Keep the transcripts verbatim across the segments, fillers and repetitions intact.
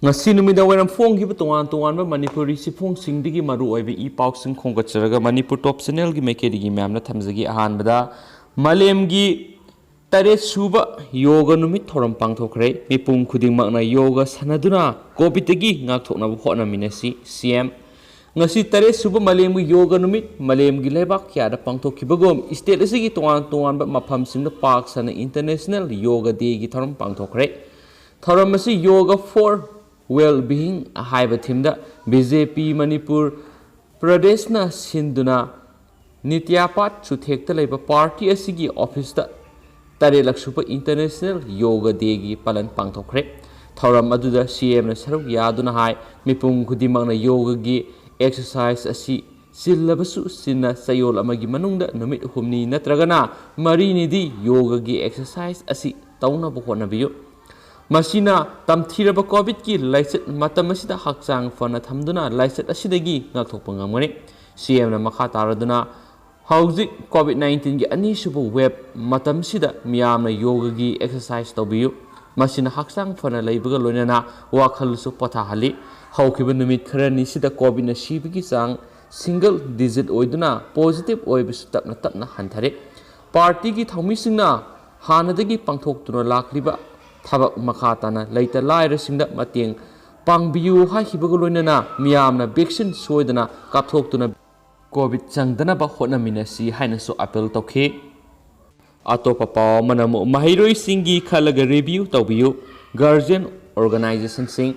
ꯉꯁꯤ ꯅꯨꯃꯤꯗꯥꯡ ꯋꯥꯏꯔꯝ ꯐꯣꯡꯈꯤꯕ ꯇꯣꯉꯥꯟ ꯇꯣꯉꯥꯟꯕ ꯃꯅꯤꯄꯨꯔꯤ ꯆꯦꯐꯣꯡꯁꯤꯡꯗꯒꯤ ꯃꯔꯨ ꯑꯣꯏꯕ ꯏ ꯄꯥꯎꯁꯤꯡ ꯈꯣꯝꯒꯠꯆꯔꯒ ꯃꯅꯤꯄꯨꯔ ꯇꯣꯞ ꯆꯦꯅꯦꯜꯒꯤ ꯃꯥꯏꯀꯩꯗꯒꯤ ꯃꯌꯥꯝꯅ ꯊꯝꯖꯒꯦ꯫ ꯑꯍꯥꯟꯕꯗ, ꯃꯥꯂꯦꯝꯒꯤ ꯇꯔꯦꯠ ꯁꯨꯕ ꯌꯣꯒ ꯅꯨꯃꯤꯠ ꯊꯧꯔꯝ ꯄꯥꯡꯊꯣꯛꯈ꯭ꯔꯦ꯫ ꯃꯤꯄꯨꯝ ꯈꯨꯗꯤꯡꯃꯛꯅ ꯌꯣꯒ ꯁꯥꯟꯅꯗꯨꯅ ꯀꯣꯚꯤꯗꯇꯒꯤ ꯉꯥꯛꯊꯣꯛꯅꯕ ꯍꯣꯠꯅꯃꯤꯟꯅꯁꯤ, ꯁꯤ ꯑꯦꯝ꯫ ꯉꯁꯤ ꯇꯔꯦꯠ ꯁꯨꯕ ꯃꯥꯂꯦꯝꯒꯤ ꯌꯣꯒ ꯅꯨꯃꯤꯠ ꯃꯥꯂꯦꯝꯒꯤ ꯂꯩꯕꯥꯛ ꯀꯌꯥꯗ ꯄꯥꯡꯊꯣꯛꯈꯤꯕꯒꯨꯝ, ꯁ꯭ꯇꯦꯠ ꯑꯁꯤꯒꯤ ꯇꯣꯉꯥꯟ ꯇꯣꯉꯥꯟꯕ ꯃꯐꯝꯁꯤꯡꯗ ꯄꯥꯛ ꯁꯟꯅ ꯏꯟꯇꯔꯅꯦꯁꯅꯦꯜ ꯌꯣꯒ ꯗꯦꯒꯤ ꯊꯧꯔꯝ ꯄꯥꯡꯊꯣꯛꯈ꯭ꯔꯦ꯫ ꯊꯧꯔꯝ ꯑꯁꯤ ꯌꯣꯒ ꯐꯣꯔ ꯋꯦꯜ ꯕꯤꯌꯤꯡ ꯍꯥꯏꯕ ꯊꯤꯝꯗ ꯕꯤ ꯖꯦ ꯄꯤ ꯃꯅꯤꯄꯨꯔ ꯄ꯭ꯔꯗꯦꯁꯅ ꯁꯤꯟꯗꯨꯅ ꯅꯤꯇ꯭ꯌꯥꯄꯥꯠ ꯆꯨꯊꯦꯛꯇ ꯂꯩꯕ ꯄꯥꯔꯇꯤ ꯑꯁꯤꯒꯤ ꯑꯣꯐꯤꯁꯇ ꯇꯔꯦꯠꯂꯛ ꯁꯨꯕ ꯏꯟꯇꯔꯅꯦꯁꯅꯦꯜ ꯌꯣꯒ ꯗꯦꯒꯤ ꯄꯥꯂꯟ ꯄꯥꯡꯊꯣꯛꯈ꯭ꯔꯦ꯫ ꯊꯧꯔꯝ ꯑꯗꯨꯗ ꯁꯤ ꯑꯦꯝꯅ ꯁꯔꯨꯛ ꯌꯥꯗꯨꯅ ꯍꯥꯏ, ꯃꯤꯄꯨꯝ ꯈꯨꯗꯤꯡꯃꯛꯅ ꯌꯣꯒꯒꯤ ꯑꯦꯛꯁꯔꯁꯥꯏꯁ ꯑꯁꯤ ꯆꯤꯜꯂꯕꯁꯨ ꯆꯤꯟꯅ ꯆꯌꯣꯜ ꯑꯃꯒꯤ ꯃꯅꯨꯡꯗ ꯅꯨꯃꯤꯠ ꯍꯨꯝꯅꯤ ꯅꯠꯇ꯭ꯔꯒꯅ ꯃꯔꯤꯅꯤꯗꯤ ꯌꯣꯒꯒꯤ ꯑꯦꯛꯁꯔꯁꯥꯏꯁ ꯑꯁꯤ ꯇꯧꯅꯕ ꯍꯣꯠꯅꯕꯤꯌꯨ꯫ ꯃꯁꯤꯅ ꯇꯝꯊꯤꯔꯕ ꯀꯣꯚꯤꯗꯀꯤ ꯂꯥꯏꯆꯠ ꯃꯇꯝ ꯑꯁꯤꯗ ꯍꯛꯆꯥꯡ ꯐꯅ ꯊꯝꯗꯨꯅ ꯂꯥꯏꯆꯠ ꯑꯁꯤꯗꯒꯤ ꯉꯥꯛꯊꯣꯛꯄ ꯉꯝꯒꯅꯤ꯫ ꯁꯤ ꯑꯦꯝꯅ ꯃꯈꯥ ꯇꯥꯔꯗꯨꯅ, ꯍꯧꯖꯤꯛ ꯀꯣꯚꯤꯗ ꯅꯥꯏꯟꯇꯤꯟꯒꯤ ꯑꯅꯤꯁꯨꯕ ꯋꯦꯕ ꯃꯇꯝꯁꯤꯗ ꯃꯤꯌꯥꯝꯅ ꯌꯣꯒꯒꯤ ꯑꯦꯛꯁꯔꯁꯥꯏꯁ ꯇꯧꯕꯤꯌꯨ꯫ ꯃꯁꯤꯅ ꯍꯛꯆꯥꯡ ꯐꯅ ꯂꯩꯕꯒ ꯂꯣꯏꯅꯅ ꯋꯥꯈꯜꯁꯨ ꯄꯣꯊꯥꯍꯜꯂꯤ꯫ ꯍꯧꯈꯤꯕ ꯅꯨꯃꯤꯠ ꯈꯔꯅꯤꯁꯤꯗ ꯀꯣꯚꯤꯗꯅ ꯁꯤꯕꯒꯤ ꯆꯥꯡ ꯁꯤꯡꯒꯜ ꯗꯤꯖꯤꯠ ꯑꯣꯏꯗꯨꯅ ꯄꯣꯖꯤꯇꯤꯚ ꯑꯣꯏꯕꯁꯨ ꯇꯞꯅ ꯇꯞꯅ ꯍꯟꯊꯔꯦ꯫ ꯄꯥꯔꯇꯤꯒꯤ ꯊꯧꯃꯤꯁꯤꯡꯅ ꯍꯥꯟꯅꯗꯒꯤ ꯄꯥꯡꯊꯣꯛꯇꯨꯅ ꯂꯥꯛꯂꯤꯕ ꯊꯕꯛ ꯃꯈꯥ ꯇꯥꯅ ꯂꯩꯇ ꯂꯥꯏꯔꯁꯤꯡꯗ ꯃꯇꯦꯡ ꯄꯥꯡꯕꯤꯌꯨ ꯍꯥꯏꯈꯤꯕꯒ ꯂꯣꯏꯅꯅ ꯃꯤꯌꯥꯝꯅ ꯚꯦꯛꯁꯤꯟ ꯁꯣꯏꯗꯅ ꯀꯥꯞꯊꯣꯛꯇꯨꯅ ꯀꯣꯚꯤꯗ ꯆꯪꯗꯅꯕ ꯍꯣꯠꯅꯃꯤꯟꯅꯁꯤ ꯍꯥꯏꯅꯁꯨ ꯑꯥꯄꯤꯜ ꯇꯧꯈꯤ꯫ ꯑꯇꯣꯞꯄ ꯄꯥꯎ ꯑꯃꯅ ꯑꯃꯨꯛ ꯃꯍꯩꯔꯣꯏꯁꯤꯡꯒꯤ ꯈꯜꯂꯒ ꯔꯤꯚꯤꯌꯨ ꯇꯧꯕꯤꯌꯨ꯫ ꯒꯥꯔꯖꯤꯌꯟ ꯑꯣꯔꯒꯅꯥꯏꯖꯦꯁꯟꯁꯤꯡ꯫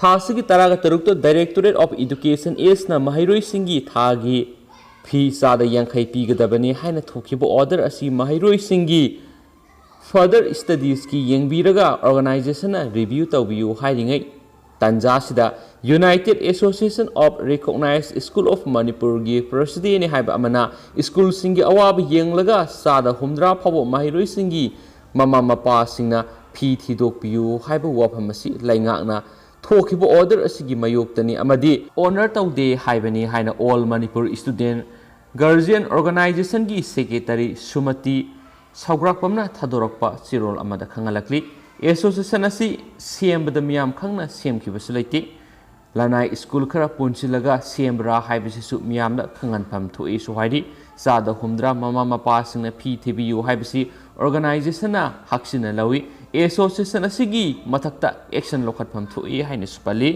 ꯊꯥ ꯑꯁꯤꯒꯤ ꯇꯔꯥꯒ ꯇꯔꯨꯛꯇ Directorate of Education, ꯑꯦꯁꯅ ꯃꯍꯩꯔꯣꯏꯁꯤꯡꯒꯤ ꯊꯥꯒꯤ ꯐꯤ ꯆꯥꯗ ꯌꯥꯡꯈꯩ ꯄꯤꯒꯗꯕꯅꯤ ꯍꯥꯏꯅ ꯊꯣꯛꯈꯤꯕ ꯑꯣꯔꯗꯔ ꯑꯁꯤ ꯃꯍꯩꯔꯣꯏꯁꯤꯡꯒꯤ ꯐꯔꯗꯔ ꯁ꯭ꯇꯗꯤꯁꯀꯤ ꯌꯦꯡꯕꯤꯔꯒ ꯑꯣꯔꯒꯅꯥꯏꯖꯦꯁꯟꯅ ꯔꯤꯚꯤꯌꯨ ꯇꯧꯕꯤꯌꯨ ꯍꯥꯏꯔꯤꯉꯩ ꯇꯥꯟꯖꯥꯁꯤꯗ United Association of Recognized School of Manipurꯒꯤ ꯄ꯭ꯔꯁꯤꯗꯦꯟꯅꯤ ꯍꯥꯏꯕ ꯑꯃꯅ ꯁ꯭ꯀꯨꯜꯁꯤꯡꯒꯤ ꯑꯋꯥꯕ ꯌꯦꯡꯂꯒ ꯆꯥꯗ ꯍꯨꯝꯗ꯭ꯔꯥ ꯐꯥꯎꯕ ꯃꯍꯩꯔꯣꯏꯁꯤꯡꯒꯤ ꯃꯃꯥ ꯃꯄꯥꯁꯤꯡꯅ ꯐꯤ ꯊꯤꯗꯣꯛꯄꯤꯌꯨ ꯍꯥꯏꯕ ꯋꯥꯐꯝ ꯑꯁꯤ ꯂꯩꯉꯥꯛꯅ ꯊꯣꯛꯈꯤꯕ ꯑꯣꯔꯗꯔ ꯑꯁꯤꯒꯤ ꯃꯥꯌꯣꯛꯇꯅꯤ ꯑꯃꯗꯤ ꯑꯣꯅꯔ ꯇꯧꯗꯦ ꯍꯥꯏꯕꯅꯤ ꯍꯥꯏꯅ All Manipur Student Guardian Organizationꯒꯤ ꯁꯦꯀ꯭ꯔꯦꯇꯔꯤ ꯁꯨꯃꯇꯤ ꯁꯧꯒ꯭ꯔꯥꯛꯄꯝꯅ ꯊꯥꯗꯣꯔꯛꯄ ꯆꯦꯔꯣꯜ ꯑꯃꯗ ꯈꯪꯍꯜꯂꯛꯂꯤ꯫ ꯑꯦꯁꯣꯁꯤꯌꯦꯁꯟ ꯑꯁꯤ ꯁꯦꯝꯕꯗ ꯃꯤꯌꯥꯝ ꯈꯪꯅ ꯁꯦꯝꯈꯤꯕꯁꯨ ꯂꯩꯇꯦ꯫ ꯂꯅꯥꯏ ꯁ꯭ꯀꯨꯜ ꯈꯔ ꯄꯨꯟꯁꯤꯜꯂꯒ ꯁꯦꯝꯕ꯭ꯔꯥ ꯍꯥꯏꯕꯁꯤꯁꯨ ꯃꯤꯌꯥꯝꯅ ꯈꯪꯍꯟꯐꯝ ꯊꯣꯛꯏꯁꯨ ꯍꯥꯏꯔꯤ꯫ ꯆꯥꯗ ꯍꯨꯝꯗ꯭ꯔꯥ ꯃꯃꯥ ꯃꯄꯥꯁꯤꯡꯅ ꯐꯤ ꯊꯤꯕꯤꯌꯨ ꯍꯥꯏꯕꯁꯤ ꯑꯣꯔꯒꯅꯥꯏꯖꯦꯁꯟꯅ ꯍꯛꯆꯤꯟꯅ ꯂꯧꯏ꯫ ꯑꯦꯁꯣꯁꯤꯌꯦꯁꯟ ꯑꯁꯤꯒꯤ ꯃꯊꯛꯇ ꯑꯦꯛꯁꯟ ꯂꯧꯈꯠꯐꯝ ꯊꯣꯛꯏ ꯍꯥꯏꯅꯁꯨ ꯄꯜꯂꯤ꯫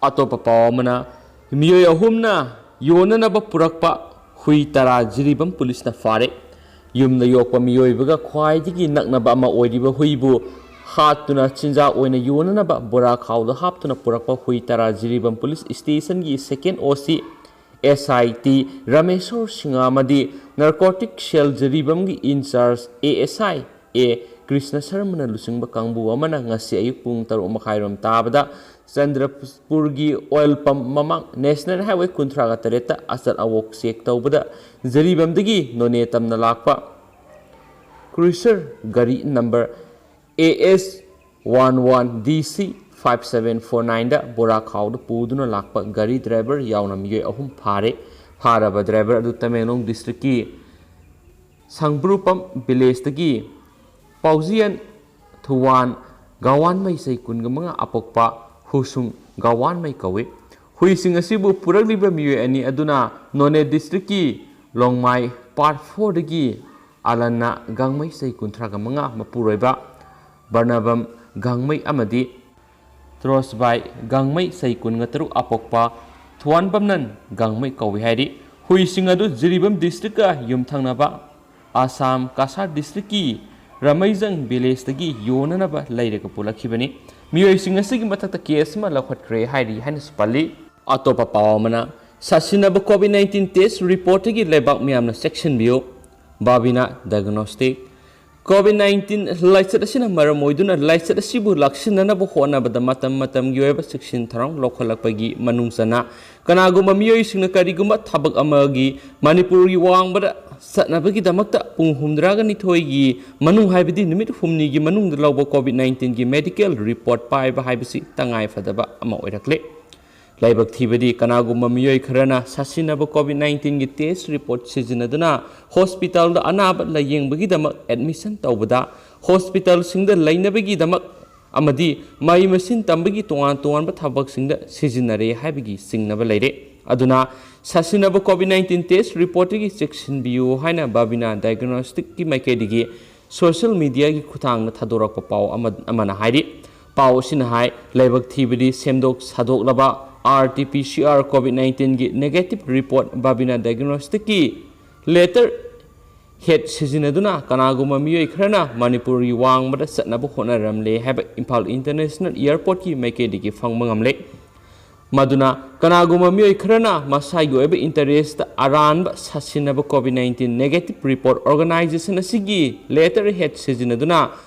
ꯑꯇꯣꯞꯄ ꯄꯥꯎ ꯑꯃꯅ, ꯃꯤꯑꯣꯏ ꯑꯍꯨꯝꯅ ꯌꯣꯟꯅꯅꯕ ꯄꯨꯔꯛꯄ ꯍꯨꯏ ꯇꯔꯥ ꯖꯤꯔꯤꯕꯥꯝ ꯄꯨꯂꯤꯁꯅ ꯐꯥꯔꯦ꯫ ꯌꯨꯝꯗ ꯌꯣꯛꯄ ꯃꯤꯑꯣꯏꯕꯒ ꯈ꯭ꯋꯥꯏꯗꯒꯤ ꯅꯛꯅꯕ ꯑꯃ ꯑꯣꯏꯔꯤꯕ ꯍꯨꯏꯕꯨ ꯍꯥꯠꯇꯨꯅ ꯆꯤꯟꯖꯥꯛ ꯑꯣꯏꯅ ꯌꯣꯟꯅꯅꯕ ꯕꯣꯔꯥ ꯈꯥꯎꯗ ꯍꯥꯞꯇꯨꯅ ꯄꯨꯔꯛꯄ ꯍꯨꯏ ꯇꯔꯥ ꯖꯤꯔꯤꯕꯥꯝ ꯄꯨꯂꯤꯁ ꯁ꯭ꯇꯦꯁꯟꯒꯤ ꯁꯦꯀꯦꯟ ꯑꯣ ꯁꯤ ꯑꯦꯁ ꯑꯥꯏ ꯇꯤ ꯔꯥꯃꯦꯁꯣꯔ ꯁꯤꯡꯍ ꯑꯃꯗꯤ ꯅꯥꯔꯀꯣꯇꯤꯛ ꯁꯦꯜ ꯖꯤꯔꯤꯕꯥꯝꯒꯤ in-charge A S I A Krishna ꯁꯔꯃꯅ ꯂꯨꯆꯤꯡꯕ ꯀꯥꯡꯕꯨ ꯑꯃꯅ ꯉꯁꯤ ꯑꯌꯨꯛ ꯄꯨꯡ ꯇꯔꯨꯛ ꯃꯈꯥꯏꯔꯣꯝ ꯇꯥꯕꯗ ꯆꯟꯗ꯭ꯔꯄꯨꯔꯒꯤ ꯑꯣꯏꯜ ꯄꯝ ꯃꯃꯥꯡ ꯅꯦꯁꯅꯦꯜ ꯍꯥꯏꯋꯦ ꯀꯨꯟꯊ꯭ꯔꯥꯒ ꯇꯔꯦꯠꯇ ꯑꯆꯠ ꯑꯋꯣꯛ ꯆꯦꯛ ꯇꯧꯕꯗ ꯖꯤꯔꯤꯕꯥꯝꯗꯒꯤ ꯅꯣꯅꯦ ꯇꯝꯅ ꯂꯥꯛꯄ ꯀ꯭ꯔꯨꯏꯁꯔ ꯒꯥꯔꯤ number A S one one D C five seven four ꯅꯥꯏꯟꯗ ꯕꯣꯔꯥ ꯈꯥꯎꯗ ꯄꯨꯗꯨꯅ ꯂꯥꯛꯄ ꯒꯥꯔꯤ ꯗ꯭ꯔꯥꯏꯚꯔ ꯌꯥꯎꯅ ꯃꯤꯑꯣꯏ ꯑꯍꯨꯝ ꯐꯥꯔꯦ꯫ ꯐꯥꯔꯕ ꯗ꯭ꯔꯥꯏꯚꯔ ꯑꯗꯨ ꯇꯃꯦꯡꯂꯣꯡ ꯗꯤꯁꯇ꯭ꯔꯤꯛꯀꯤ ꯁꯪꯕ꯭ꯔꯨꯄꯝ ꯚꯤꯂꯦꯖꯇꯒꯤ ꯄꯥꯎꯖꯤꯌꯟ ꯊꯨꯋꯥꯟ ꯒꯋꯥꯟꯃꯩ ꯆꯍꯤ ꯀꯨꯟꯒ ꯃꯉꯥ ꯑꯄꯣꯛꯄ ꯍꯨꯁꯨꯡ ꯒꯋꯥꯟꯃꯩ ꯀꯧꯏ꯫ ꯍꯨꯏꯁꯤꯡ ꯑꯁꯤꯕꯨ ꯄꯨꯔꯛꯂꯤꯕ ꯃꯤꯑꯣꯏ ꯑꯅꯤ ꯑꯗꯨꯅ ꯅꯣꯅꯦ ꯗꯤꯁꯇ꯭ꯔꯤꯛꯀꯤ ꯂꯣꯡꯃꯥꯏ ꯄꯥꯔꯠ ꯐꯣꯔꯗꯒꯤ ꯑꯂꯟꯅ ꯒꯥꯡꯃꯩ ꯆꯍꯤ ꯀꯨꯟꯊ꯭ꯔꯥꯒ ꯃꯉꯥ ꯃꯄꯨꯔꯣꯏꯕ ꯕꯔꯅꯕꯝ ꯒꯥꯡꯃꯩ ꯑꯃꯗꯤ ꯇ꯭ꯔꯣꯁꯕꯥꯏ ꯒꯥꯡꯃꯩ ꯆꯍꯤ ꯀꯨꯟꯒ ꯇꯔꯨꯛ ꯑꯄꯣꯛꯄ ꯊꯨꯋꯥꯟꯕꯝꯅꯟ ꯒꯥꯡꯃꯩ ꯀꯧꯏ ꯍꯥꯏꯔꯤ꯫ ꯍꯨꯏꯁꯤꯡ ꯑꯗꯨ ꯖꯤꯔꯤꯕꯥꯝ ꯗꯤꯁꯇ꯭ꯔꯤꯛꯀ ꯌꯨꯝꯊꯪꯅꯕ ꯑꯁꯥꯝ ꯀꯁꯥꯔ ꯗꯤꯁꯇ꯭ꯔꯤꯛꯀꯤ ꯔꯃꯩꯖꯪ ꯚꯤꯂꯦꯖꯇꯒꯤ ꯌꯣꯟꯅꯅꯕ ꯂꯩꯔꯒ ꯄꯨꯂꯛꯈꯤꯕꯅꯤ꯫ ꯃꯤꯑꯣꯏꯁꯤꯡ ꯑꯁꯤꯒꯤ ꯃꯊꯛꯇ ꯀꯦꯁ ꯑꯃ ꯂꯧꯈꯠꯈ꯭ꯔꯦ ꯍꯥꯏꯔꯤ ꯍꯥꯏꯅꯁꯨ ꯄꯜꯂꯤ꯫ ꯑꯇꯣꯞꯄ ꯄꯥꯎ ꯑꯃꯅ, ꯁꯥꯁꯤꯟꯅꯕ ꯀꯣꯚꯤꯗ ꯅꯥꯏꯟꯇꯤꯟ ꯇꯦꯁ ꯔꯤꯄꯣꯔꯠꯇꯒꯤ ꯂꯩꯕꯥꯛ ꯃꯤꯌꯥꯝꯅ ꯆꯦꯛꯁꯤꯟꯕꯤꯌꯨ꯫ ꯕꯥꯕꯤꯅꯥ ꯗꯥꯏꯒꯅꯣꯁꯇꯤꯛ꯫ ꯀꯣꯚꯤꯗ ꯅꯥꯏꯟꯇꯤꯟ ꯂꯥꯏꯆꯠ ꯑꯁꯤꯅ ꯃꯔꯝ ꯑꯣꯏꯗꯨꯅ ꯂꯥꯏꯆꯠ ꯑꯁꯤꯕꯨ ꯂꯥꯛꯁꯤꯟꯅꯅꯕ ꯍꯣꯠꯅꯕꯗ ꯃꯇꯝ ꯃꯇꯝꯒꯤ ꯑꯣꯏꯕ ꯆꯦꯛꯁꯤꯟ ꯊꯧꯔꯥꯡ ꯂꯧꯈꯠꯂꯛꯄꯒꯤ ꯃꯅꯨꯡ ꯆꯟꯅ ꯀꯅꯥꯒꯨꯝꯕ ꯃꯤꯑꯣꯏꯁꯤꯡꯅ ꯀꯔꯤꯒꯨꯝꯕ ꯊꯕꯛ ꯑꯃꯒꯤ ꯃꯅꯤꯄꯨꯔꯒꯤ ꯋꯥꯡꯃꯗ ꯆꯠꯅꯕꯒꯤꯗꯃꯛꯇ ꯄꯨꯡ ꯍꯨꯝꯗ꯭ꯔꯥꯒ ꯅꯤꯊꯣꯏꯒꯤ ꯃꯅꯨꯡ, ꯍꯥꯏꯕꯗꯤ ꯅꯨꯃꯤꯠ ꯍꯨꯝꯅꯤꯒꯤ ꯃꯅꯨꯡꯗ ꯂꯧꯕ ꯀꯣꯚꯤꯗ ꯅꯥꯏꯟꯇꯤꯟꯒꯤ ꯃꯦꯗꯤꯀꯦꯜ ꯔꯤꯄꯣꯔꯠ ꯄꯥꯏꯕ ꯍꯥꯏꯕꯁꯤ ꯇꯉꯥꯏ ꯐꯗꯕ ꯑꯃ ꯑꯣꯏꯔꯛꯂꯦ꯫ ꯂꯥꯏꯕꯛ ꯊꯤꯕꯗꯤ ꯀꯅꯥꯒꯨꯝꯕ ꯃꯤꯑꯣꯏ ꯈꯔꯅ ꯁꯥꯁꯤꯟꯅꯕ COVID nineteenꯒꯤ test report ꯁꯤꯖꯤꯟꯅꯗꯨꯅ hospitalꯗ ꯑꯅꯥꯕ ꯂꯥꯌꯦꯡꯕꯒꯤꯗꯃꯛ admission ꯇꯧꯕꯗ hospitalꯁꯤꯡꯗ ꯂꯩꯅꯕꯒꯤꯗꯃꯛ ꯑꯃꯗꯤ ꯃꯍꯩ ꯃꯁꯤꯡ ꯇꯝꯕꯒꯤ ꯇꯣꯉꯥꯟ ꯇꯣꯉꯥꯟꯕ ꯊꯕꯛꯁꯤꯡꯗ ꯁꯤꯖꯤꯟꯅꯔꯦ ꯍꯥꯏꯕꯒꯤ ꯆꯤꯡꯅꯕ ꯂꯩꯔꯦ꯫ ꯑꯗꯨꯅ ꯁꯥꯁꯤꯟꯅꯕ COVID nineteen test reportꯇꯒꯤ ꯆꯦꯛꯁꯤꯟꯕꯤꯌꯨ ꯍꯥꯏꯅ ꯕꯥꯕꯤꯅꯥ diagnosticꯀꯤ ꯃꯥꯏꯀꯩꯗꯒꯤ social mediaꯒꯤ ꯈꯨꯠꯊꯥꯡꯗ ꯊꯥꯗꯣꯔꯛꯄ ꯄꯥꯎ ꯑꯃ, ꯑꯃꯅ ꯍꯥꯏꯔꯤ꯫ ꯄꯥꯎ ꯑꯁꯤꯅ ꯍꯥꯏ, ꯂꯥꯏꯕꯛ ꯊꯤꯕꯗꯤ ꯁꯦꯝꯗꯣꯛ ꯁꯥꯗꯣꯛꯂꯕ RT-PCR COVID nineteenꯒꯤ negative report ꯕꯥꯕꯤꯅꯥ diagnosticꯀꯤ letterhead ꯁꯤꯖꯤꯟꯅꯗꯨꯅ ꯀꯅꯥꯒꯨꯝꯕ ꯃꯤꯑꯣꯏ ꯈꯔꯅ ꯃꯅꯤꯄꯨꯔꯒꯤ ꯋꯥꯡꯃꯗ ꯆꯠꯅꯕ ꯍꯣꯠꯅꯔꯝꯂꯦ ꯍꯥꯏꯕ ꯏꯝꯐꯥꯜ International Airportꯀꯤ ꯃꯥꯏꯀꯩꯗꯒꯤ ꯐꯪꯕ ꯉꯝꯂꯦ꯫ ꯃꯗꯨꯅ ꯀꯅꯥꯒꯨꯝꯕ ꯃꯤꯑꯣꯏ ꯈꯔꯅ ꯃꯁꯥꯒꯤ ꯑꯣꯏꯕ interestꯇ ꯑꯔꯥꯟꯕ ꯁꯥꯁꯤꯟꯅꯕ COVID nineteen negative report organization ꯑꯁꯤꯒꯤ letterhead ꯁꯤꯖꯤꯟꯅꯗꯨꯅ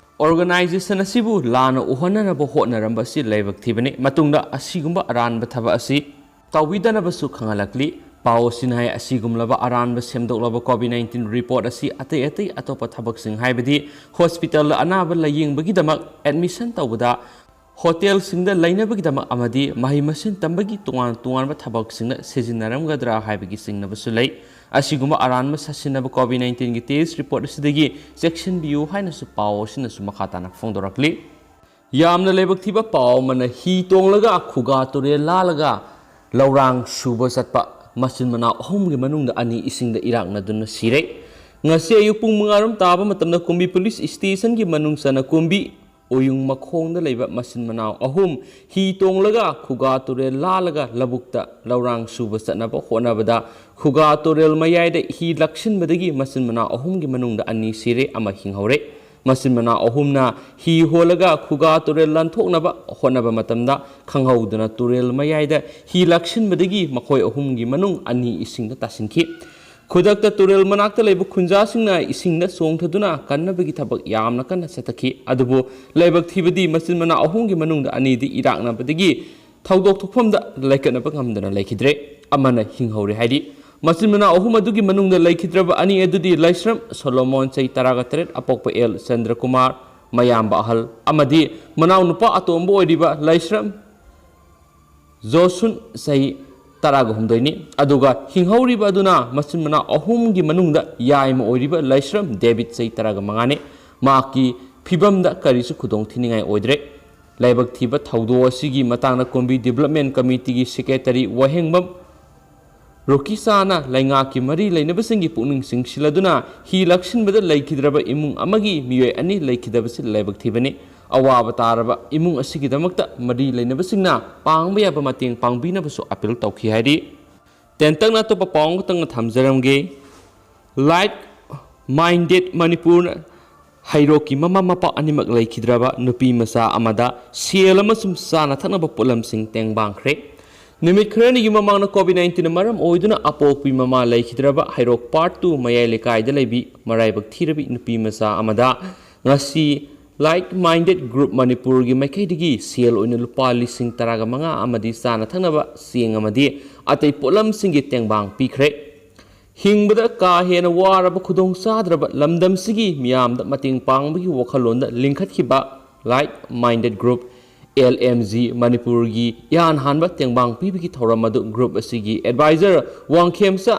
organization ꯑꯁꯤꯕꯨ ꯂꯥꯟꯅ ꯎꯍꯟꯅꯅꯕ ꯍꯣꯠꯅꯔꯝꯕ ꯑꯁꯤ ꯂꯥꯏꯕꯛ ꯊꯤꯕꯅꯤ꯫ ꯃꯇꯨꯡꯗ ꯑꯁꯤꯒꯨꯝꯕ ꯑꯔꯥꯟꯕ ꯊꯕꯛ ꯑꯁꯤ ꯇꯧꯕꯤꯗꯅꯕꯁꯨ ꯈꯪꯍꯜꯂꯛꯂꯤ꯫ ꯄꯥꯎ ꯑꯁꯤꯅ ꯍꯥꯏ, ꯑꯁꯤꯒꯨꯝꯂꯕ ꯑꯔꯥꯟꯕ ꯁꯦꯝꯗꯣꯛꯂꯕ COVID nineteen report ꯑꯁꯤ ꯑꯇꯩ ꯑꯇꯩ ꯑꯇꯣꯞꯄ ꯊꯕꯛꯁꯤꯡ, ꯍꯥꯏꯕꯗꯤ hospitalꯗ ꯑꯅꯥꯕ ꯂꯥꯌꯦꯡꯕꯒꯤꯗꯃꯛ admission ꯇꯧꯕꯗ, hotelꯁꯤꯡꯗ ꯂꯩꯅꯕꯒꯤꯗꯃꯛ ꯑꯃꯗꯤ ꯃꯍꯩ ꯃꯁꯤꯡ ꯇꯝꯕꯒꯤ ꯇꯣꯉꯥꯟ ꯇꯣꯉꯥꯟꯕ ꯊꯕꯛꯁꯤꯡꯗ ꯁꯤꯖꯤꯟꯅꯔꯝꯒꯗ꯭ꯔꯥ ꯍꯥꯏꯕꯒꯤ ꯆꯤꯡꯅꯕꯁꯨ ꯂꯩ꯫ ꯑꯁꯤꯒꯨꯝꯕ ꯑꯔꯥꯟꯕ ꯁꯥꯁꯤꯟꯅꯕ COVID nineteenꯒꯤ test report ꯑꯁꯤꯗꯒꯤ ꯆꯦꯛꯁꯤꯟꯕꯤꯌꯨ ꯍꯥꯏꯅꯁꯨ ꯄꯥꯎ ꯑꯁꯤꯅꯁꯨ ꯃꯈꯥ ꯇꯥꯅ ꯐꯣꯡꯗꯣꯔꯛꯂꯤ꯫ ꯌꯥꯝꯅ ꯂꯥꯏꯕꯛ ꯊꯤꯕ ꯄꯥꯎ ꯑꯃꯅ, ꯍꯤ ꯇꯣꯡꯂꯒ ꯈꯨꯒꯥ ꯇꯨꯔꯦꯜ ꯂꯥꯜꯂꯒ ꯂꯧꯔꯥꯡ ꯁꯨꯕ ꯆꯠꯄ ꯃꯆꯤꯟ ꯃꯅꯥꯎ ꯑꯍꯨꯝꯒꯤ ꯃꯅꯨꯡꯗ ꯑꯅꯤ ꯏꯁꯤꯡꯗ ꯏꯔꯥꯛꯅꯗꯨꯅ ꯁꯤꯔꯦ꯫ ꯉꯁꯤ ꯑꯌꯨꯛ ꯄꯨꯡ ꯃꯉꯥ ꯔꯣꯝ ꯇꯥꯕ ꯃꯇꯝꯗ ꯀꯨꯝꯕꯤ police stationꯒꯤ ꯃꯅꯨꯡ ꯆꯟꯅ ꯀꯨꯝꯕꯤ ꯎꯌꯨꯡ ꯃꯈꯣꯡꯗ ꯂꯩꯕ ꯃꯆꯤꯟ ꯃꯅꯥꯎ ꯑꯍꯨꯝ ꯍꯤ ꯇꯣꯡꯂꯒ ꯈꯨꯒꯥ ꯇꯨꯔꯦꯜ ꯂꯥꯜꯂꯒ ꯂꯧꯕꯨꯛꯇ ꯂꯧꯔꯥꯡ ꯁꯨꯕ ꯆꯠꯅꯕ ꯍꯣꯠꯅꯕꯗ ꯈꯨꯒꯥ ꯇꯨꯔꯦꯜ ꯃꯌꯥꯏꯗ ꯍꯤ ꯂꯥꯛꯁꯤꯟꯕꯗꯒꯤ ꯃꯆꯤꯟ ꯃꯅꯥꯎ ꯑꯍꯨꯝꯒꯤ ꯃꯅꯨꯡꯗ ꯑꯅꯤ ꯁꯤꯔꯦ, ꯑꯃ ꯍꯤꯡꯍꯧꯔꯦ꯫ ꯃꯆꯤꯟ ꯃꯅꯥꯎ ꯑꯍꯨꯝꯅ ꯍꯤ ꯍꯣꯜꯂꯒ ꯈꯨꯒꯥ ꯇꯨꯔꯦꯜ ꯂꯥꯟꯊꯣꯛꯅꯕ ꯍꯣꯠꯅꯕ ꯃꯇꯝꯗ ꯈꯪꯍꯧꯗꯅ ꯇꯨꯔꯦꯜ ꯃꯌꯥꯏꯗ ꯍꯤ ꯂꯥꯛꯁꯤꯟꯕꯗꯒꯤ ꯃꯈꯣꯏ ꯑꯍꯨꯝꯒꯤ ꯃꯅꯨꯡ ꯑꯅꯤ ꯏꯁꯤꯡꯗ ꯇꯥꯁꯤꯟꯈꯤ꯫ ꯈꯨꯗꯛꯇ ꯇꯨꯔꯦꯜ ꯃꯅꯥꯛꯇ ꯂꯩꯕ ꯈꯨꯟꯖꯥꯁꯤꯡꯅ ꯏꯁꯤꯡꯗ ꯆꯣꯡꯊꯗꯨꯅ ꯀꯟꯅꯕꯒꯤ ꯊꯕꯛ ꯌꯥꯝꯅ ꯀꯟꯅ ꯆꯠꯊꯈꯤ꯫ ꯑꯗꯨꯕꯨ ꯂꯥꯏꯕꯛ ꯊꯤꯕꯗꯤ ꯃꯆꯤꯟ ꯃꯅꯥꯎ ꯑꯍꯨꯝꯒꯤ ꯃꯅꯨꯡꯗ ꯑꯅꯤꯗꯤ ꯏꯔꯥꯛꯅꯕꯗꯒꯤ ꯊꯧꯗꯣꯛ ꯊꯣꯛꯐꯝꯗ ꯂꯩꯈꯠꯅꯕ ꯉꯝꯗꯅ ꯂꯩꯈꯤꯗ꯭ꯔꯦ꯫ ꯑꯃꯅ ꯍꯤꯡꯍꯧꯔꯦ ꯍꯥꯏꯔꯤ꯫ ꯃꯆꯤꯟ ꯃꯅꯥꯎ ꯑꯍꯨꯝ ꯑꯗꯨꯒꯤ ꯃꯅꯨꯡꯗ ꯂꯩꯈꯤꯗ꯭ꯔꯕ ꯑꯅꯤ ꯑꯗꯨꯗꯤ ꯂꯥꯏꯁ꯭ꯔꯝ ꯁꯣꯂꯣꯃꯣꯟ, ꯆꯍꯤ ꯇꯔꯥꯒ ꯇꯔꯦꯠ, ꯑꯄꯣꯛꯄ ꯑꯦꯜ ꯆꯟꯗ꯭ꯔꯀꯨꯃꯥꯔ, ꯃꯌꯥꯝꯕ ꯑꯍꯜ, ꯑꯃꯗꯤ ꯃꯅꯥꯎꯅꯨꯄꯥ ꯑꯇꯣꯝꯕ ꯑꯣꯏꯔꯤꯕ ꯂꯥꯏꯁ꯭ꯔꯝ ꯖꯣꯁꯨꯟ ꯆꯍꯤ ꯇꯔꯥꯒ ꯍꯨꯝꯗꯣꯏꯅꯤ꯫ ꯑꯗꯨꯒ ꯍꯤꯡꯍꯧꯔꯤꯕ ꯑꯗꯨꯅ ꯃꯆꯤꯟ ꯃꯅꯥꯎ ꯑꯍꯨꯝꯒꯤ ꯃꯅꯨꯡꯗ ꯌꯥꯏꯃ ꯑꯣꯏꯔꯤꯕ ꯂꯥꯏꯁ꯭ꯔꯝ ꯗꯦꯕꯤꯠ ꯆꯍꯤ ꯇꯔꯥꯒ ꯃꯉꯥꯅꯤ꯫ ꯃꯍꯥꯛꯀꯤ ꯐꯤꯕꯝꯗ ꯀꯔꯤꯁꯨ ꯈꯨꯗꯣꯡ ꯊꯤꯅꯤꯡꯉꯥꯏ ꯑꯣꯏꯗ꯭ꯔꯦ꯫ ꯂꯥꯏꯕꯛ ꯊꯤꯕ ꯊꯧꯗꯣꯛ ꯑꯁꯤꯒꯤ ꯃꯇꯥꯡꯗ ꯀꯨꯝꯕꯤ Development Committeeꯒꯤ Secretary ꯋꯥꯍꯦꯡꯕꯝ ꯔꯣꯀꯤꯁꯥꯅ ꯂꯩꯉꯥꯛꯀꯤ ꯃꯔꯤ ꯂꯩꯅꯕꯁꯤꯡꯒꯤ ꯄꯨꯛꯅꯤꯡ ꯆꯤꯡꯁꯤꯜꯂꯗꯨꯅ ꯍꯤ ꯂꯥꯛꯁꯤꯟꯕꯗ ꯂꯩꯈꯤꯗ꯭ꯔꯕ ꯏꯃꯨꯡ ꯑꯃꯒꯤ ꯃꯤꯑꯣꯏ ꯑꯅꯤ ꯂꯩꯈꯤꯗꯕꯁꯤ ꯂꯥꯏꯕꯛ ꯊꯤꯕꯅꯤ꯫ ꯑꯋꯥꯕ ꯇꯥꯔꯕ ꯏꯃꯨꯡ ꯑꯁꯤꯒꯤꯗꯃꯛꯇ ꯃꯔꯤ ꯂꯩꯅꯕꯁꯤꯡꯅ ꯄꯥꯡꯕ ꯌꯥꯕ ꯃꯇꯦꯡ ꯄꯥꯡꯕꯤꯅꯕꯁꯨ appeal ꯇꯧꯈꯤ ꯍꯥꯏꯔꯤ꯫ ꯇꯦꯟꯇꯛꯅ ꯑꯇꯣꯞꯄ ꯄꯥꯎ ꯑꯃꯈꯛꯇꯪ ꯊꯝꯖꯔꯝꯒꯦ꯫ Like Minded ꯃꯅꯤꯄꯨꯔꯅ ꯍꯩꯔꯣꯛꯀꯤ ꯃꯃꯥ ꯃꯄꯥ ꯑꯅꯤꯃꯛ ꯂꯩꯈꯤꯗ꯭ꯔꯕ ꯅꯨꯄꯤ ꯃꯆꯥ ꯑꯃꯗ ꯁꯦꯜ ꯑꯃꯁꯨꯡ ꯆꯥꯅ ꯊꯛꯅꯕ ꯄꯣꯠꯂꯝꯁꯤꯡ ꯇꯦꯡꯕꯥꯡꯈ꯭ꯔꯦ꯫ ꯅꯨꯃꯤꯠ ꯈꯔꯅꯤꯒꯤ ꯃꯃꯥꯡꯗ COVID nineteenꯅ ꯃꯔꯝ ꯑꯣꯏꯗꯨꯅ ꯑꯄꯣꯛꯄꯤ ꯃꯃꯥ ꯂꯩꯈꯤꯗ꯭ꯔꯕ ꯍꯩꯔꯣꯛ Part Two ꯃꯌꯥꯏ ꯂꯩꯀꯥꯏꯗ ꯂꯩꯕꯤ ꯃꯔꯥꯏꯕꯛ ꯊꯤꯔꯕꯤ ꯅꯨꯄꯤ ꯃꯆꯥ ꯑꯃꯗ ꯉꯁꯤ Like Minded Group ꯃꯅꯤꯄꯨꯔꯒꯤ ꯃꯥꯏꯀꯩꯗꯒꯤ ꯁꯦꯜ ꯑꯣꯏꯅ ꯂꯨꯄꯥ ꯂꯤꯁꯤꯡ ꯇꯔꯥꯒ ꯃꯉꯥ ꯑꯃꯗꯤ ꯆꯥꯅ ꯊꯛꯅꯕ ꯆꯦꯡ ꯑꯃꯗꯤ ꯑꯇꯩ ꯄꯣꯠꯂꯝꯁꯤꯡꯒꯤ ꯇꯦꯡꯕꯥꯡ ꯄꯤꯈ꯭ꯔꯦ꯫ ꯍꯤꯡꯕꯗ ꯀꯥ ꯍꯦꯟꯅ ꯋꯥꯔꯕ ꯈꯨꯗꯣꯡ ꯆꯥꯗ꯭ꯔꯕ ꯂꯝꯗꯝꯁꯤꯒꯤ ꯃꯤꯌꯥꯝꯗ ꯃꯇꯦꯡ ꯄꯥꯡꯕꯒꯤ ꯋꯥꯈꯜꯂꯣꯟꯗ ꯂꯤꯡꯈꯠꯈꯤꯕ Like Minded Group, L M G, ꯃꯅꯤꯄꯨꯔꯒꯤ ꯏꯍꯥꯟ ꯍꯥꯟꯕ ꯇꯦꯡꯕꯥꯡ ꯄꯤꯕꯒꯤ ꯊꯧꯔꯝ ꯑꯗꯨ group ꯑꯁꯤꯒꯤ advisor ꯋꯥꯡꯈꯦꯝꯆꯥ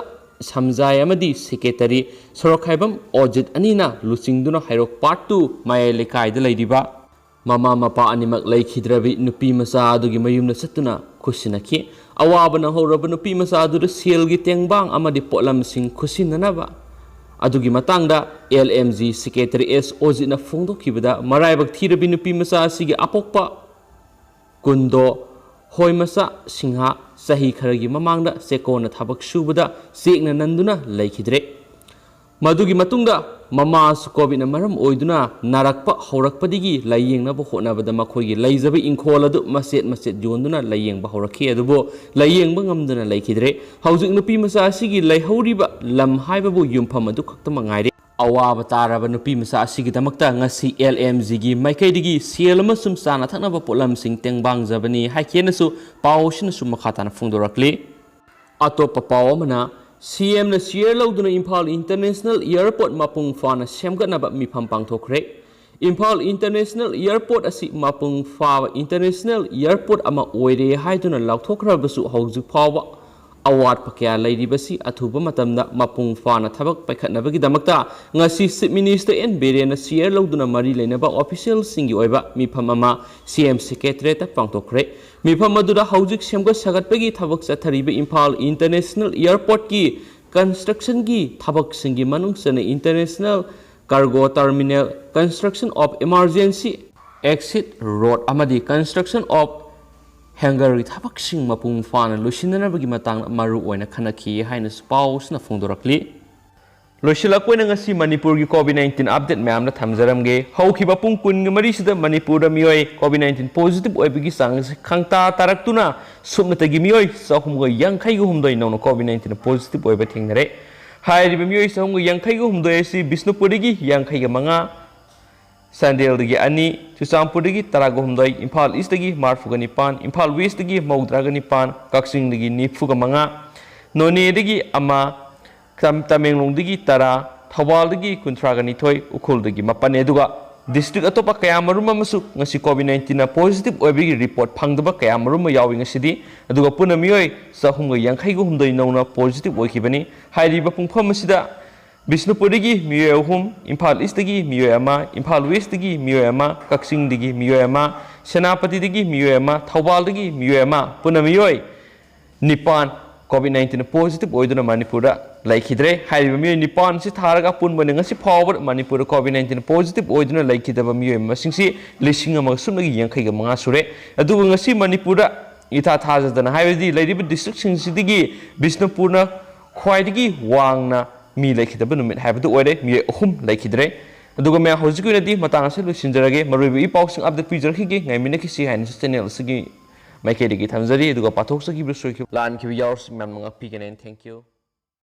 ꯁꯝꯖꯥꯏ ꯑꯃꯗꯤ secretary ꯁꯣꯔꯣꯛꯈꯥꯏꯕꯝ ꯑꯣꯖꯤꯠ ꯑꯅꯤꯅ ꯂꯨꯆꯤꯡꯗꯨꯅ ꯍꯩꯔꯣꯛ Part Two ꯃꯌꯥꯏ ꯂꯩꯀꯥꯏꯗ ꯂꯩꯔꯤꯕ ꯃꯃꯥ ꯃꯄꯥ ꯑꯅꯤꯃꯛ ꯂꯩꯈꯤꯗ꯭ꯔꯕꯤ ꯅꯨꯄꯤ ꯃꯆꯥ ꯑꯗꯨꯒꯤ ꯃꯌꯨꯝꯗ ꯆꯠꯇꯨꯅ ꯈꯨꯠꯁꯤꯟꯅꯈꯤ꯫ ꯑꯋꯥꯕ ꯅꯪꯍꯧꯔꯕ ꯅꯨꯄꯤ ꯃꯆꯥ ꯑꯗꯨꯗ ꯁꯦꯜꯒꯤ ꯇꯦꯡꯕꯥꯡ ꯑꯃꯗꯤ ꯄꯣꯠꯂꯝꯁꯤꯡ ꯈꯨꯠꯁꯤꯟꯅꯅꯕ ꯑꯗꯨꯒꯤ ꯃꯇꯥꯡꯗ L M G secretary S ꯑꯣꯖꯤꯠꯅ ꯐꯣꯡꯗꯣꯛꯈꯤꯕꯗ, ꯃꯔꯥꯏꯕꯛ ꯊꯤꯔꯕꯤ ꯅꯨꯄꯤ ꯃꯆꯥ ꯑꯁꯤꯒꯤ ꯑꯄꯣꯛꯄ ꯀꯨꯟꯗꯣ ꯍꯣꯏꯃꯆꯥ ꯁꯤꯡꯍ ꯆꯍꯤ ꯈꯔꯒꯤ ꯃꯃꯥꯡꯗ ꯆꯦꯛꯀꯣꯟꯅ ꯊꯕꯛ ꯁꯨꯕꯗ ꯆꯦꯛꯅ ꯅꯟꯗꯨꯅ ꯂꯩꯈꯤꯗ꯭ꯔꯦ꯫ ꯃꯗꯨꯒꯤ ꯃꯇꯨꯡꯗ ꯃꯃꯥꯁꯨ COVIDꯅ ꯃꯔꯝ ꯑꯣꯏꯗꯨꯅ ꯅꯥꯔꯛꯄ ꯍꯧꯔꯛꯄꯗꯒꯤ ꯂꯥꯏꯌꯦꯡꯅꯕ ꯍꯣꯠꯅꯕꯗ ꯃꯈꯣꯏꯒꯤ ꯂꯩꯖꯕ ꯏꯪꯈꯣꯜ ꯑꯗꯨ ꯃꯆꯦꯠ ꯃꯆꯦꯠ ꯌꯣꯟꯗꯨꯅ ꯂꯥꯏꯌꯦꯡꯕ ꯍꯧꯔꯛꯈꯤ꯫ ꯑꯗꯨꯕꯨ ꯂꯥꯏꯌꯦꯡꯕ ꯉꯝꯗꯨꯅ ꯂꯩꯈꯤꯗ꯭ꯔꯦ꯫ ꯍꯧꯖꯤꯛ ꯅꯨꯄꯤ ꯃꯆꯥ ꯑꯁꯤꯒꯤ ꯂꯩꯍꯧꯔꯤꯕ ꯂꯝ ꯍꯥꯏꯕꯕꯨ ꯌꯨꯝꯐꯝ ꯑꯗꯨ ꯈꯛꯇꯃꯛ ꯉꯥꯏꯔꯦ꯫ ꯑꯋꯥꯕ ꯇꯥꯔꯕ ꯅꯨꯄꯤ ꯃꯆꯥ ꯑꯁꯤꯒꯤꯗꯃꯛꯇ ꯉꯁꯤ L M Gꯒꯤ ꯃꯥꯏꯀꯩꯗꯒꯤ ꯁꯦꯜ ꯑꯃꯁꯨꯡ ꯆꯥꯅ ꯊꯛꯅꯕ ꯄꯣꯠꯂꯝꯁꯤꯡ ꯇꯦꯡꯕꯥꯡꯖꯕꯅꯤ ꯍꯥꯏꯈꯤ ꯍꯥꯏꯅꯁꯨ ꯄꯥꯎ ꯑꯁꯤꯅꯁꯨ ꯃꯈꯥ ꯇꯥꯅ ꯐꯣꯡꯗꯣꯔꯛꯂꯤ꯫ ꯑꯇꯣꯞꯄ ꯄꯥꯎ ꯑꯃꯅ, CMꯅ chair ꯂꯧꯗꯨꯅ ꯏꯝꯐꯥꯜ International Airport ꯃꯄꯨꯡ ꯐꯥꯅ ꯁꯦꯝꯒꯠꯅꯕ ꯃꯤꯐꯝ ꯄꯥꯡꯊꯣꯛꯈ꯭ꯔꯦ꯫ ꯏꯝꯐꯥꯜ ꯏꯟꯇꯔꯅꯦꯁꯅꯦꯜ ꯏꯌꯥꯔꯄꯣꯔꯠ ꯑꯁꯤ ꯃꯄꯨꯡ ꯐꯥꯕ ꯏꯟꯇꯔꯅꯦꯁꯅꯦꯜ ꯏꯌꯥꯔꯄꯣꯔꯠ ꯑꯃ ꯑꯣꯏꯔꯦ ꯍꯥꯏꯗꯨꯅ ꯂꯥꯎꯊꯣꯛꯈ꯭ꯔꯕꯁꯨ, ꯍꯧꯖꯤꯛ ꯐꯥꯎꯕ ꯑꯋꯥꯠꯄ ꯀꯌꯥ ꯂꯩꯔꯤꯕꯁꯤ ꯑꯊꯨꯕ ꯃꯇꯝꯗ ꯃꯄꯨꯡ ꯐꯥꯅ ꯊꯕꯛ ꯄꯥꯏꯈꯠꯅꯕꯒꯤꯗꯃꯛꯇ ꯉꯁꯤ ꯆꯤꯐ ꯃꯤꯅꯤꯁꯇꯔ ꯑꯦꯟ ꯕꯤꯔꯦꯟꯅ ꯆꯤꯌꯔ ꯂꯧꯗꯨꯅ ꯃꯔꯤ ꯂꯩꯅꯕ ꯑꯣꯐꯤꯁꯤꯌꯦꯜꯁꯤꯡꯒꯤ ꯑꯣꯏꯕ ꯃꯤꯐꯝ ꯑꯃ ꯁꯤ ꯑꯦꯝ ꯁꯦꯀ꯭ꯔꯦꯇꯔꯤꯌꯦꯠꯇ ꯄꯥꯡꯊꯣꯛꯈ꯭ꯔꯦ꯫ ꯃꯤꯐꯝ ꯑꯗꯨꯗ ꯍꯧꯖꯤꯛ ꯁꯦꯝꯒꯠ ꯁꯥꯒꯠꯄꯒꯤ ꯊꯕꯛ ꯆꯠꯊꯔꯤꯕ ꯏꯝꯐꯥꯜ ꯏꯟꯇꯔꯅꯦꯁꯅꯦꯜ ꯏꯌꯥꯔꯄꯣꯔꯠꯀꯤ ꯀꯟꯁꯇ꯭ꯔꯛꯁꯟꯒꯤ ꯊꯕꯛꯁꯤꯡꯒꯤ ꯃꯅꯨꯡ ꯆꯟꯅ international cargo terminal, construction of emergency exit road ꯑꯃꯗꯤ construction of hangar ꯒꯤ ꯊꯕꯛꯁꯤꯡ ꯃꯄꯨꯡ ꯐꯥꯅ ꯂꯣꯏꯁꯤꯟꯅꯅꯕꯒꯤ ꯃꯇꯥꯡꯗ ꯃꯔꯨ ꯑꯣꯏꯅ ꯈꯟꯅꯈꯤ ꯍꯥꯏꯅꯁꯨ ꯄꯥꯎ ꯑꯁꯤꯅ ꯐꯣꯡꯗꯣꯔꯛꯂꯤ꯫ ꯂꯣꯏꯁꯤꯜꯂꯛꯄ ꯑꯣꯏꯅ ꯉꯁꯤ ꯃꯅꯤꯄꯨꯔꯒꯤ ꯀꯣꯚꯤꯗ ꯅꯥꯏꯟꯇꯤꯟ ꯑꯞꯗꯦꯠ ꯃꯌꯥꯝꯅ ꯊꯝꯖꯔꯝꯒꯦ꯫ ꯍꯧꯈꯤꯕ ꯄꯨꯡ ꯀꯨꯟꯒ ꯃꯔꯤꯁꯤꯗ ꯃꯅꯤꯄꯨꯔꯗ ꯃꯤꯑꯣꯏ ꯀꯣꯚꯤꯗ ꯅꯥꯏꯟꯇꯤꯟ ꯄꯣꯖꯤꯇꯤꯚ ꯑꯣꯏꯕꯒꯤ ꯆꯥꯡ ꯑꯁꯤ ꯈꯪꯇꯥ ꯇꯥꯔꯛꯇꯨꯅ ꯁꯨꯞꯅꯇꯒꯤ ꯃꯤꯑꯣꯏ ꯆꯍꯨꯝꯒ ꯌꯥꯡꯈꯩꯒ ꯍꯨꯝꯗꯣꯏ ꯅꯧꯅ ꯀꯣꯚꯤꯗ ꯅꯥꯏꯟꯇꯤꯟ ꯄꯣꯖꯤꯇꯤꯚ ꯑꯣꯏꯕ ꯊꯦꯡꯅꯔꯦ꯫ ꯍꯥꯏꯔꯤꯕ ꯃꯤꯑꯣꯏ ꯆꯍꯨꯝꯒ ꯌꯥꯡꯈꯩꯒ ꯍꯨꯝꯗꯣꯏ ꯑꯁꯤ ꯕꯤꯁꯅꯨꯄꯨꯔꯗꯒꯤ ꯌꯥꯡꯈꯩꯒ ꯃꯉꯥ, ꯆꯥꯟꯗꯦꯜꯗꯒꯤ ꯑꯅꯤ, ꯆꯨꯔꯆꯥꯟꯄꯨꯔꯗꯒꯤ ꯇꯔꯥꯒ ꯍꯨꯝꯗꯣꯏ, ꯏꯝꯐꯥꯜ ꯏꯁꯇꯒꯤ ꯃꯔꯤꯐꯨꯒ ꯅꯤꯄꯥꯟ, ꯏꯝꯐꯥꯜ ꯋꯦꯁꯇꯒꯤ ꯃꯧꯗ꯭ꯔꯥꯒ ꯅꯤꯄꯥꯟ, ꯀꯛꯆꯤꯡꯗꯒꯤ ꯅꯤꯐꯨꯒ ꯃꯉꯥ, ꯅꯣꯅꯦꯗꯒꯤ ꯑꯃ, ꯇꯝ-, ꯇꯃꯦꯡꯂꯣꯡꯗꯒꯤ ꯇꯔꯥ, ꯊꯧꯕꯥꯜꯗꯒꯤ ꯀꯨꯟꯊ꯭ꯔꯥꯒ ꯅꯤꯊꯣꯏ, ꯎꯈ꯭ꯔꯨꯜꯗꯒꯤ ꯃꯥꯄꯟꯅꯤ꯫ ꯑꯗꯨꯒ ꯗꯤꯁꯇ꯭ꯔꯤꯛ ꯑꯇꯣꯞꯄ ꯀꯌꯥ ꯃꯔꯨꯝ ꯑꯃꯁꯨ ꯉꯁꯤ ꯀꯣꯚꯤꯗ ꯅꯥꯏꯟꯇꯤꯟꯅ ꯄꯣꯖꯤꯇꯤꯚ ꯑꯣꯏꯕꯒꯤ ꯔꯤꯄꯣꯔꯠ ꯐꯪꯗꯕ ꯀꯌꯥ ꯃꯔꯨꯝ ꯑꯃ ꯌꯥꯎꯏ ꯉꯁꯤꯗꯤ꯫ ꯑꯗꯨꯒ ꯄꯨꯟꯅ ꯃꯤꯑꯣꯏ ꯆꯍꯨꯝꯒ ꯌꯥꯡꯈꯩꯒ ꯍꯨꯝꯗꯣꯏ ꯅꯧꯅ ꯄꯣꯖꯤꯇꯤꯚ ꯑꯣꯏꯈꯤꯕꯅꯤ꯫ ꯍꯥꯏꯔꯤꯕ ꯄꯨꯡꯐꯝ ꯑꯁꯤꯗ ꯕꯤꯁꯅꯨꯄꯨꯔꯗꯒꯤ ꯃꯤꯑꯣꯏ ꯑꯍꯨꯝ, ꯏꯝꯐꯥꯜ ꯏꯁꯇꯒꯤ ꯃꯤꯑꯣꯏ ꯑꯃ, ꯏꯝꯐꯥꯜ ꯋꯦꯁꯇꯒꯤ ꯃꯤꯑꯣꯏ ꯑꯃ, ꯀꯛꯆꯤꯡꯗꯒꯤ ꯃꯤꯑꯣꯏ ꯑꯃ, ꯁꯦꯅꯥꯄꯇꯤꯗꯒꯤ ꯃꯤꯑꯣꯏ ꯑꯃ, ꯊꯧꯕꯥꯜꯗꯒꯤ ꯃꯤꯑꯣꯏ ꯑꯃ, ꯄꯨꯟꯅ ꯃꯤꯑꯣꯏ ꯅꯤꯄꯥꯟ ꯀꯣꯚꯤꯗ ꯅꯥꯏꯟꯇꯤꯟ ꯄꯣꯖꯤꯇꯤꯚ ꯑꯣꯏꯗꯨꯅ ꯃꯅꯤꯄꯨꯔꯗ ꯂꯩꯈꯤꯗ꯭ꯔꯦ꯫ ꯍꯥꯏꯔꯤꯕ ꯃꯤꯑꯣꯏ ꯅꯤꯄꯥꯟ ꯑꯁꯤ ꯊꯥꯔꯒ ꯑꯄꯨꯟꯕ ꯑꯣꯏꯅ ꯉꯁꯤ ꯐꯥꯎꯕꯗ ꯃꯅꯤꯄꯨꯔꯗ ꯀꯣꯚꯤꯗ ꯅꯥꯏꯟꯇꯤꯟ ꯄꯣꯖꯤꯇꯤꯚ ꯑꯣꯏꯗꯨꯅ ꯂꯩꯈꯤꯗꯕ ꯃꯤꯑꯣꯏ ꯃꯁꯤꯡꯁꯤ ꯂꯤꯁꯤꯡ ꯑꯃꯒ ꯁꯨꯞꯅꯒꯤ ꯌꯥꯡꯈꯩꯒ ꯃꯉꯥ ꯁꯨꯔꯦ꯫ ꯑꯗꯨꯒ ꯉꯁꯤ ꯃꯅꯤꯄꯨꯔꯗ ꯏꯊꯥ ꯊꯥꯖꯗꯅ, ꯍꯥꯏꯕꯗꯤ ꯂꯩꯔꯤꯕ ꯗꯤꯁꯇ꯭ꯔꯤꯛꯁꯤꯡꯁꯤꯗꯒꯤ ꯕꯤꯁꯅꯨꯄꯨꯔꯅ ꯈ꯭ꯋꯥꯏꯗꯒꯤ ꯋꯥꯡꯅ ꯃꯤ ꯂꯩꯈꯤꯗꯕ ꯅꯨꯃꯤꯠ ꯍꯥꯏꯕꯗꯨ ꯑꯣꯏꯔꯦ, ꯃꯤꯑꯣꯏ ꯑꯍꯨꯝ ꯂꯩꯈꯤꯗ꯭ꯔꯦ꯫ ꯑꯗꯨꯒ ꯃꯌꯥꯝ, ꯍꯧꯖꯤꯛꯀꯤ ꯑꯣꯏꯅꯗꯤ ꯃꯇꯥꯡ ꯑꯁꯤꯗ ꯂꯣꯏꯁꯤꯟꯖꯔꯒꯦ꯫ ꯃꯔꯨꯑꯣꯏꯕ ꯏ ꯄꯥꯎꯁꯤꯡ ꯑꯞꯗꯦꯠ ꯄꯤꯖꯔꯛꯈꯤꯒꯦ, ꯉꯥꯏꯃꯤꯟꯅꯈꯤꯁꯤ ꯍꯥꯏꯅꯁꯨ ꯆꯦꯅꯦꯜ ꯑꯁꯤꯒꯤ ꯃꯥꯏꯀꯩꯗꯒꯤ ꯊꯝꯖꯔꯤ꯫ ꯑꯗꯨꯒ ꯄꯥꯊꯣꯛꯆꯈꯤꯕ, ꯁꯣꯏꯈꯤꯕ, ꯂꯥꯟꯈꯤꯕ ꯌꯥꯎꯔꯁꯨ ꯃꯌꯥꯝꯅ ꯉꯥꯛꯄꯤꯒꯅꯤ꯫ Thank you꯫